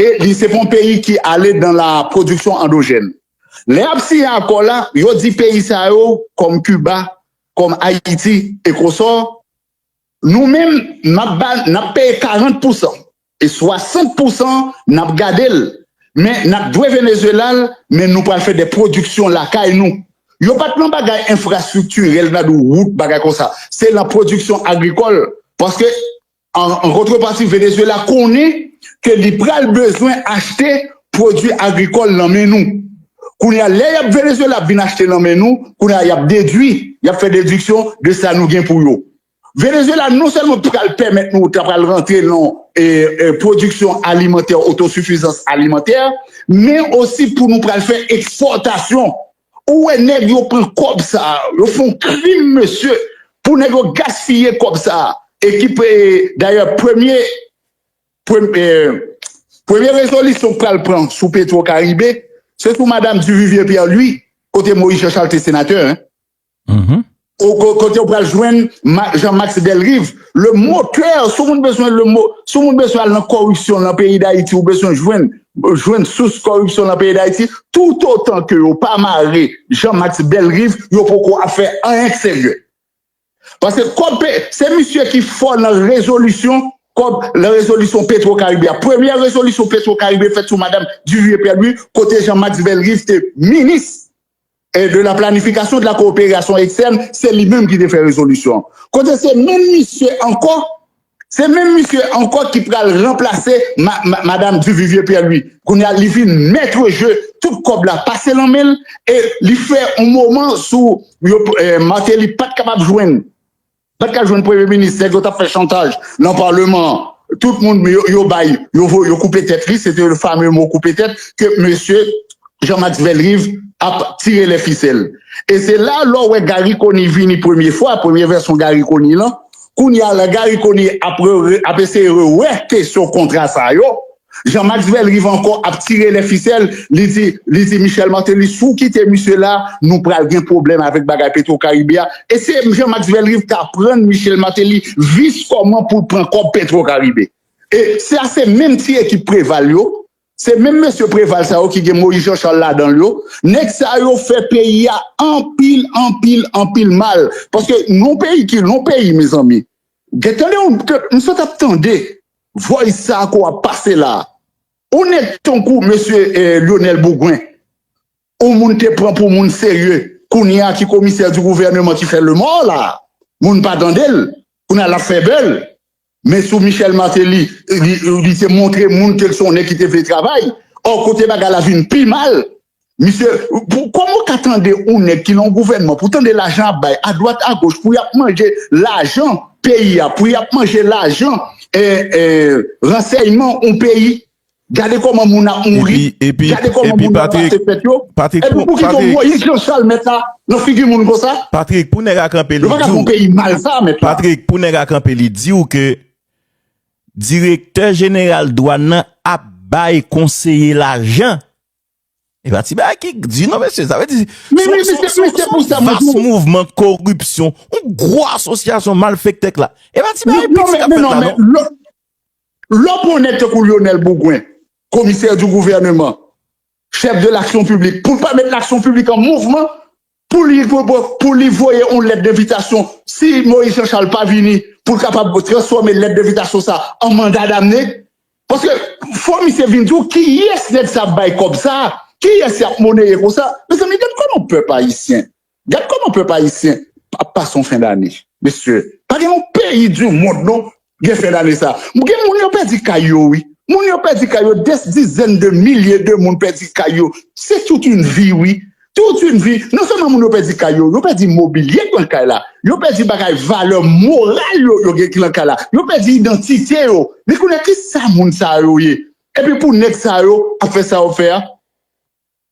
E li se pa yon peyi ki ale nan la pwodiksyon andojèn. Lè y ap siyen akò la, yo di peyi sa yo, kòm Kiba, kòm Ayiti e konsò, nou menm, n ap ba, n ap peye karant pousan. E swasant pousan, n ap gade l. Men n ap dwe Venezuela l, men nou pral fè de pwodiksyon lakay nou. Yo pa t nan bagay enfrastriktirèl, nan wout, bagay konsa. Se nan pwodiksyon agrikòl. Paske, an, an kontrepati, Venezuela konnen ke li pral bezwen achte pwodui agrikòl nan men nou. Kounye a, lè y ap Venezuela ap vin achte nan men nou, kounye a, y ap dedui, y ap fè dediksyon de sa nou gen pou yo. Venezuela non sèlman pral pèmèt nou ta pral rantre nan e, e, pwodiksyon alimantè, otosifizans alimantè, men osi pou nou pral fè ekspòtasyon. Ou wè nèg yo pran kòb sa a, yo fè yon krim, mesye, pou nèg yo gaspiye kòb sa a. Ekip, e, dayè, premye, premye, premye rezolisyon k pral pran sou Petro Karibe, se sou madanm Duvivier Pierre Louis, kote Moïse Jean Charles te senatè, en. Kote w pral jwenn Jean Max Bellerive, le moteur, si w bezwen le mo, si w bezwen al nan koripsyon nan peyi Dayiti, ou bezwen jwenn, jwenn sous koripsyon nan peyi Dayiti, tout otan ke yo pa mare Jean Max Bellerive, yo poko ap fè anyen k serye. Paske kòb, se misye ki fò nan rezolisyon, kòb nan rezolisyon Petro Karibe a. Premyè rezolisyon Petro Karibe fèt sou madanm Duvivier Pierre Louis, kote Jean Max Bellerive te minis e de la planifikasyon de la kowoperasyon ekstèn, se li menm ki te fè rezolisyon. Kote se menm misye ankò, se menm misye ankò ki pral ranplase ma, ma, madanm Duvivier Pierre Louis. Kounye a, li vin mèt je, tout kòb la pase nan men l, e li fè yon moman sou, yo, e, Martelly pa t kapab jwenn. Lè l t al jwenn premye minis, nèg yo t ap fè chantaj nan palman an. Tout moun yo, yo bay, yo voye, yo koupe tèt li, se te le fameux mot koupe tèt ke mesye Jean Max Bellerive ap tire lè fisèl. E se la lè w wè Garry Conille vini premye fwa, premye vèsyon Garry Conille lan. Kounye a la Garry Conille ap, ap eseye rewè kesyon kontra sa yo. Jean Max Bellerive ankò ap tire lè fisèl, li di, li di Michel Martelly, si w kite misye la, nou pral gen pwoblèm avèk bagay Petro Karibe a. E se Jean Max Bellerive k aprann Michel Martelly vis kòman pou l pran kòb Petro Karibe. E sa se menm ti ekip Preval yo, se menm mesye Preval sa yo ki gen Moïse Jean Charles ladan l yo. Nèg sa yo fè peyi a anpil, anpil, anpil mal. Paske non peyi ki, non peyi, mezanmi. Gen tande, m sot ap tande voice sa a ko ap pase la. Ou nèg tankou mesye, eh, Lionel Bougwen, ou moun te pran pou moun serye, kounye a ki komisè di gouvèneman ki fè lemò la, moun pa tande l, kounye a l ap fè bèl. Men sou Michel Martelly, li, li te montre moun ke l se yon nèg ki te vle travay. Ò, kote bagay la vin pi mal, misye, pou, kòman w ka tande yon nèg ki nan yon gouvènman, pou tande lajan ap bay adwat agoch, pou y ap manje lajan peyi a, pou y ap manje lajan, eh, eh, ransèyman yon peyi, gade kòman moun ap mouri, gade kòman moun ap pase fèt yo. Epi pou kite Moïse Jean Charles mèt la nan figi moun konsa. Patrick, pou nèg a kanpe li di w, Patrick, pou nèg a kanpe li di w ke direktè jeneral dwàn nan ap bay konseye lajan. E pa ti bagay ki di non, mesye. Sa vle di, se yon, se yon, se yon vas mouvman koripsyon, yon gwo asosyasyon malfektè k la. E pa ti bagay piti k ap fèt la, non. Lè w pran yon nèg tankou Lionel Bougwen, komisè di gouvèneman, chèf de laksyon piblik, pou l pa met laksyon piblik an mouvman, pou li, pou, pou, pou li voye yon lèt denvitasyon, si Moïse Jean Charles pa vini, pou l kapab transfòme lèt denvitasyon sa an manda damne. Paske fò misye vin di w kiyès nèg sa ap bay kòb sa, kiyès y ap moneye konsa. Mezanmi, gad kòman pèp ayisyen, gad kòman pèp ayisyen ap pase yon fen dane, mesye. Pa gen yon peyi di mond non gen fen dane sa. Gen moun yo pèdi kay yo, wi. Moun yo pèdi kay yo, des dizèn de milye de moun pèdi kay yo. Se tout yon vi, wi. Tout yon vi. Non sèlman moun yo pèdi kay yo, yo pèdi mobilye ki nan kay la. Yo pèdi bagay valè moral yo, yo gen ki nan kay la. Yo pèdi idantite yo. Men kounye a, ki sa moun sa yo ye? Epi pou nèg sa yo ap fè sa yo ap fè a,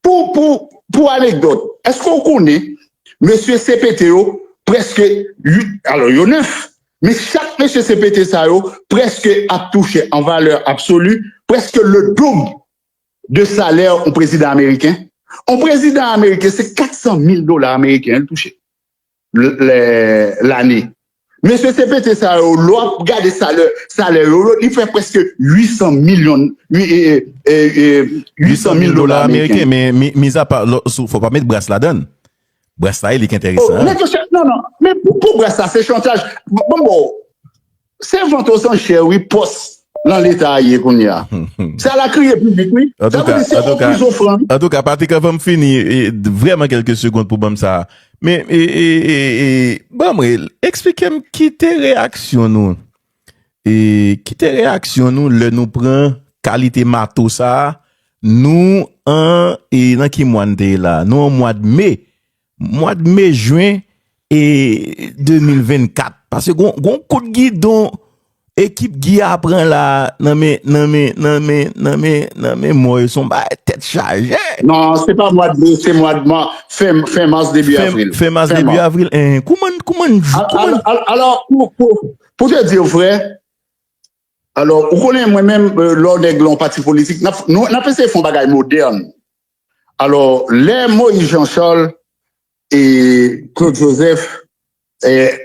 Pou, pou, pou anekdòt, èske w konnen mesye C P T yo, prèske uit, alò, yo nèf, men chak mesye C P T sa yo prèske ap touche an valè absoli prèske le doub de salè yon prezidan ameriken. Yon prezidan ameriken, se kat san mil dola ameriken l touche lane. Mesye C P T sa yo, lè w ap gade salè, salè yo, li fè prèske uit san milyon, uit san mil dola ameriken. Men, mizapa, fò pa met bras ladan l. Bras la, li enteresan. Non, non, men pou bras la, se chantaj. Bon, bon, se vant osanchè, wi, pòs lan leta a ye kounye a. Sa la kriye piblik, wi. Sa vle di se yon prizon fran. Antouka, Patrick, anvan m fini, vrèman kèlke segond pou ban m sa. Men, ban mwen, eksplike m ki te reyaksyon nou. Ki te reyaksyon nou lè nou pran kalite mato sa a, nou an, nan ki mwa n te ye la? Nou an mwa de me. Mwa de me, jen, e de mil vennkat. Paske gon, gon kout gidon ekip Guy a pran la nan men, nan men, nan men, nan men, nan men mò yo, se yon bagay tèt chaje. Non, se pa mwa de me, se mwa de ma, fen, fen mas, debi avril. Fen mas, debi avril. Kouman, kouman, kouman. Alò, pou, pou, pou te di w vrè, alò, ou konnen mwen menm, lè w nèg lan yon pati politik, n ap, nou, n ap eseye fè yon bagay modèn. Alò, lè Moïse Jean Charles e Claude Joseph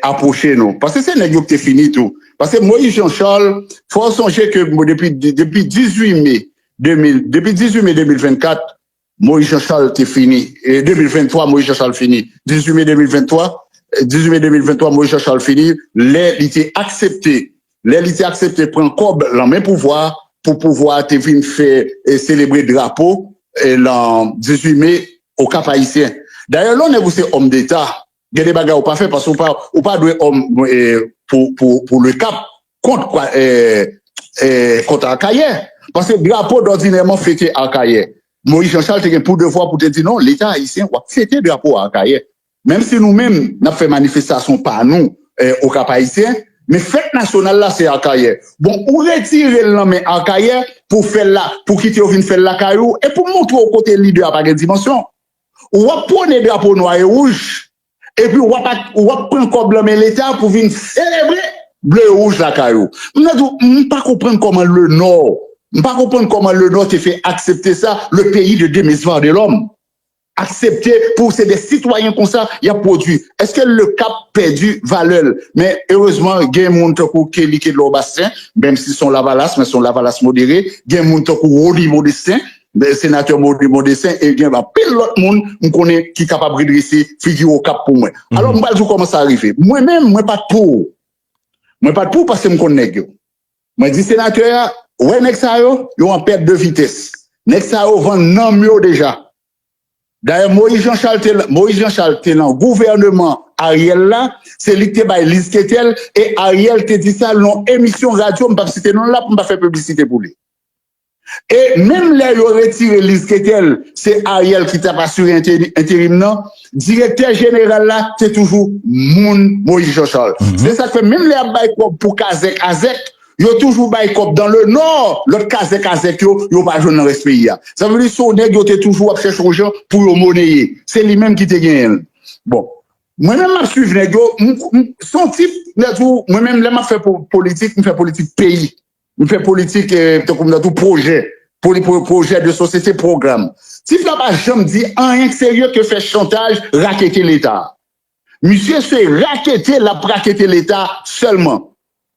apwoche nou. Paske se nèg yo ki te fini tou. Paske Moïse Jean Charles, fò w sonje ke depi, depi dizuit me de mil, depi dizuit me de mil vennkat, Moïse Jean Charles te fini. E de mil venntwa, Moïse Jean Charles fini. Dizuit me de mil venntwa, dizuit me de mil venntwa, Moïse Jean Charles fini. Lè li te aksepte, lè li te aksepte pran kòb lan men pouvwa a, pou pouvwa a te vin fè selebre drapo lan dizuit me o Kap Ayisyen. Dayè, lè w nèg ou se òm deta, gen de bagay ou pa fè paske ou pa, ou pa dwe òm pou, pou, pou le Kap kont kont Akayè. Paske drapo dòdinèman fete Akayè. Moïse Jean Charles te gen pou devwa pou te di non, leta ayisyen w ap fete drapo Akayè. Menm si nou menm n ap fè manifestasyon pa nou o Kap Ayisyen, men fèt nasyonal la se Akayè. Bon, ou retire l nan men Akayè pou fè l la, pou kite yo vin fè l lakay ou, e pou montre w kote lidè a pa gen dimansyon. W ap pwone drapo nwa e wouj, epi w ap, w ap pran kòb lan men leta pou vin selebre ble e wouj lakay ou. M nan di w, m pa konprann kòman le Nò, m pa konprann kòman le Nò te fè aksepte sa, le pays de Demis Vandelhomme. Aksepte pou se de sitwayen konsa y ap pwodui. Èske le Kap pèdi valè l? Men erezman, gen moun tankou Kelly Kedlor Bastien, menm si se yon Lavalas, men se yon Lavalas modere, gen moun tankou Rony Modestin, senatè Rony Modestin, e gen anpil lòt moun m konnen ki kapab redrese figi o Kap pou mwen. Alò, m pral di w kòman sa rive. Mwen menm, mwen pa t pou. Mwen pa t pou paske m konn nèg yo. Mwen di senatè a, wè nèg sa yo, yo an pèt de vitès. Nèg sa yo vann nanm yo deja. Dayè, Moïse Jean Charles te, Moïse Jean Charles te nan gouvèneman Ariel la, se li ki te bay Lise Kethel, e Ariel te di sa nan yon emisyon radyo, m p ap site non l la pou m pa fè piblisite pou li. E menm lè yo retire Lise Kethel, se Ariel ki t ap asire enterim nan, direktè jeneral la te toujou moun Moïse Jean Charles. Se sa k fè menm lè y ap bay kòb pou kazèk azèk, yo toujou bay kòb dans le Nord, lòt kazèk azèk yo, yo pa jwenn nan rès peyi a. Sa vle di se yon nèg yo te toujou ap chèche yon jan pou yo moneye. Se li menm ki te genyen l. Bon, mwen menm m ap swiv nèg yo, se yon tip, mwen menm lè m ap fè politik, m fè politik peyi. M fè politik, tankou m nan tou pwojè, pwojè de sosyete, pwogram. Tip la pa janm di anyen k serye ke fè chantaj, rakete Leta. Misye se rakete l ap rakete Leta sèlman.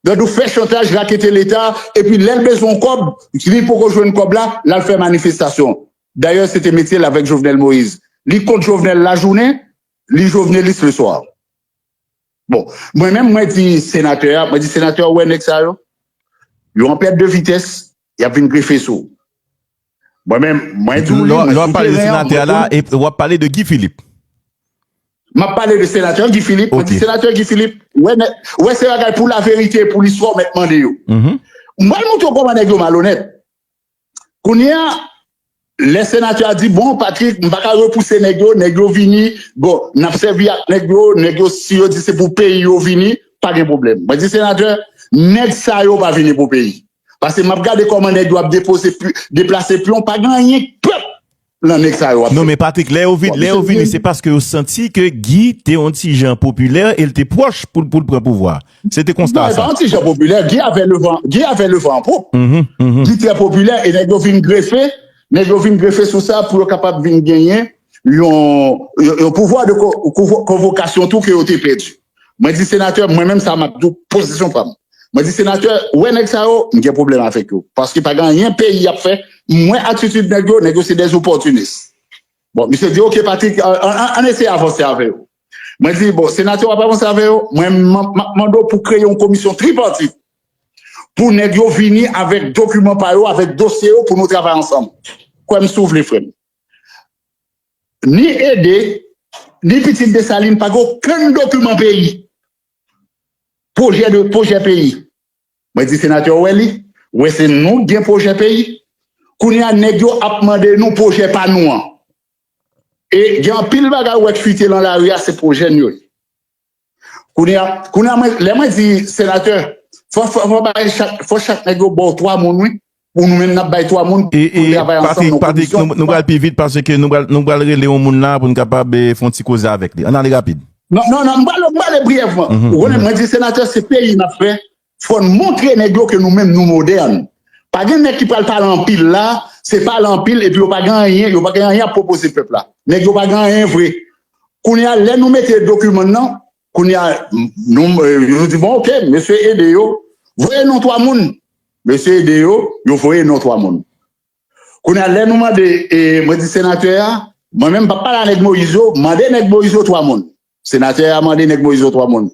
Gad ou fè chantaj, rakete Leta, epi lè l bezwen yon kòb, li poko jwenn kòb la, l al fè manifestasyon. Dayè, se te metye l avèk Jovenel Moïse. Li kont Jovenel lajounen, li jovenelis leswa. Bon, mwen menm, mwen di senatè a, mwen di senatè a, ou wè nèg sa yo? Yo an pèt de vitès, y ap vin grefe sou ou. Mwen menm, mwen di w li, mwen sou teren an, mwen konnen. W ap pale de Guy Philippe. M ap pale de senatè Guy Philippe. Mwen di senatè Guy Philippe, wè, wè se bagay pou laverite, pou listwa w mèt mande yo. M pral montre w kòman nèg yo malonèt. Kounye a, lè senatè a di, bon, Patrick, m pa ka repouse nèg yo, nèg yo vini, bon, n ap sèvi ak nèg yo, nèg yo, si yo di se pou peyi yo vini, pa gen pwoblèm. Mwen di senatè, nèg sa yo pa vini pou peyi. Paske m ap gade kòman nèg yo ap depoze, deplase pyon, pa gen anyen k pèp lan nèg sa yo ap fè. Non, men Patrick, lè yo vin, lè yo vini, se paske yo santi ke Guy te yon ti jan popilè e l te pwòch pou, pou l pran pouvwa. Se te konsta a sa. Non, e pa yon ti jan popilè. Guy avè le van, Guy avè le van an pwòp. Guy trè popilè e nèg yo vin grefe, nèg yo vin grefe sou sa pou yo kapab vin genyen yon, yon, yon pouvwa de ko-, konvo-, konvokasyon tou ke yo te pèdi. Mwen di senatè, mwen menm sa m ap di w pozisyon pa m. Mwen di senatè, ou wè nèg sa yo, m gen pwoblèm avèk yo. Paske pa gen anyen peyi ap fè. M wè atitid nèg yo, nèg yo se des opportunistes. Bon, misye di, "Ok, Patrick, an, an, an eseye avanse avè yo." Mwen di, "Bon, senatè, w ap avanse avè yo, mwen, m, m ap mande w pou kreye yon komisyon tripatit pou nèg yo vini avèk dokiman pa yo, avèk dosye yo, pou nou travay ansanm." Kwè m si w vle, frè m. Ni Ede, ni Pitit Desalin pa gen okenn dokiman peyi. Pwojè de, pwojè peyi. Mwen di senatè, ou wè li? Ou wè se nou k gen pwojè peyi? Kounye a, nèg yo ap mande nou pwojè pa nou an. E gen anpil bagay ou wè k fite lan lari a, se pwojè n yo ye. Kounye a, kounye a, mwen, lè mwen di senatè, fò, fò, fò bay chak, fò chak nèg yo ba w twa moun, wi. Pou nou menm, n ap bay twa moun pou travay ansanm nan komisyon. E, e, Patrick, Patrick, nou, nou pral pi vit paske nou pral, nou pral rele yon moun la pou n kapab, eh, fè yon ti koze avèk li. Ann ale rapid. Non, non, non, m pral, m pral ale briyèvman. Ou konnen, mwen di senatè, se peyi n ap fè. Fò n montre nèg yo ke nou menm, nou modèn. Pa gen nèg ki pral pale anpil la, se pale anpil, epi yo pa gen anyen, yo pa gen anyen ap pwopoze pèp la. Nèg yo pa gen anyen vre. Kounye a, lè nou mete dokiman nan, kounye a, nou, eh, nou di, "Bon, ok, mesye ede yo, voye non twa moun." Mesye ede yo, yo voye non twa moun. Kounye a, lè nou mande, eh, mwen di senatè a, mwen menm m p ap pale a nèg Moyiz yo, mande nèg Moyiz yo twa moun. Senatè a mande nèg Moyiz yo twa moun.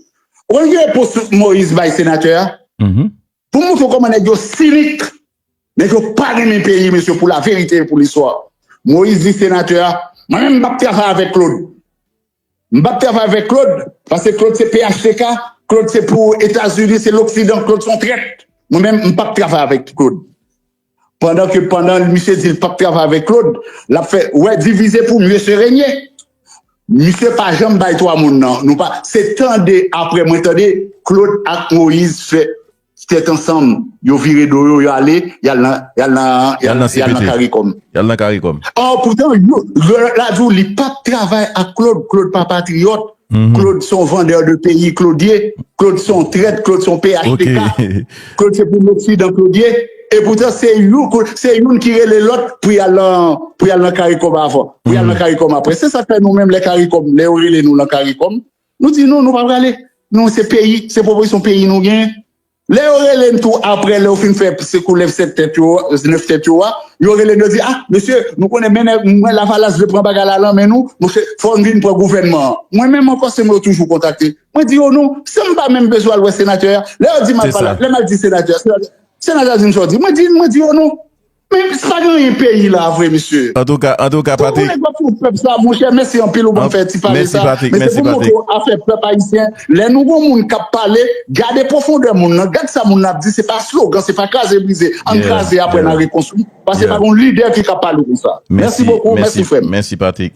Ou konn ki repons Moyiz bay senatè a? Pou montre w kòman nèg yo sinik, nèg yo pa renmen peyi, mesye, pou laverite e pou listwa. Moyiz di senatè a, "Mwen menm, m p ap travay avèk Claude. M p ap travay avèk Claude, paske Claude se P H T K, Claude se pou Etazini, se Loksidan, Claude se yon trèt. Mwen menm, m p ap travay avèk Claude." Pandan ke, pandan misye di l p ap travay avèk Claude, l ap fè, ou wè, divize pou mieux se régner. Misye pa janm bay twa moun nan. Nou pa, se tande, apre mwen tande Claude ak Moïse fè tèt ansanm, yo vire do yo, yo ale, y al nan, y al nan, y al, y al nan C P T. Caricom. Y al nan Caricom. Or, poutan, yo, yo, la di w, li p ap travay ak Claude, Claude pa patriyòt, Claude se yon vendeur de pays, Claude ye, Claude se yon trèt, Claude se yon P H T K, Claude se pou Loksidan, Claude ye. E poutan, se youn, se youn ki rele lòt pou y al nan, pou y al nan Caricom avan, pou y al nan Caricom apre. Se sa k fè nou menm, lè Caricom, lè yo rele nou nan Caricom, nou di non, nou pa prale. Nou, se peyi, se pwopozisyon peyi nou genyen. Lè yo rele n tou apre, lè yo fin fè se koulèv sèt tèt yo, nèf tèt yo a, yo rele n, yo di, "Ah, mesye, nou konnen men, mwen Lavalas vle pran bagay la nan men nou, monchè, fò n vin pran gouvènman an." Mwen menm ankò, se mwen yo toujou kontakte. Mwen di yo non, se m pa menm bezwen al wè senatè a. Lè yo di m al pale, lè m al di senatè a, senatè a di m sa w di. Mwen di, mwen di yo non. Men, se pa gen anyen peyi la vre, mesye. Antouka, antouka, Patrick. Tankou nèg yo ap fè pèp sa, monchè, mèsi anpil ou ban m fè ti pale sa. Men se pou montre w afè pèp ayisyen. Lè nou gon moun k ap pale, gade pwofondè moun nan, gad sa moun nan ap di, se pa slogan, se pa kraze brize. Ann kraze, apre n a rekonstwi. Paske pa gon lidè ki ka pale konsa. Mèsi bokou, mèsi frè m. Mèsi, Patrick.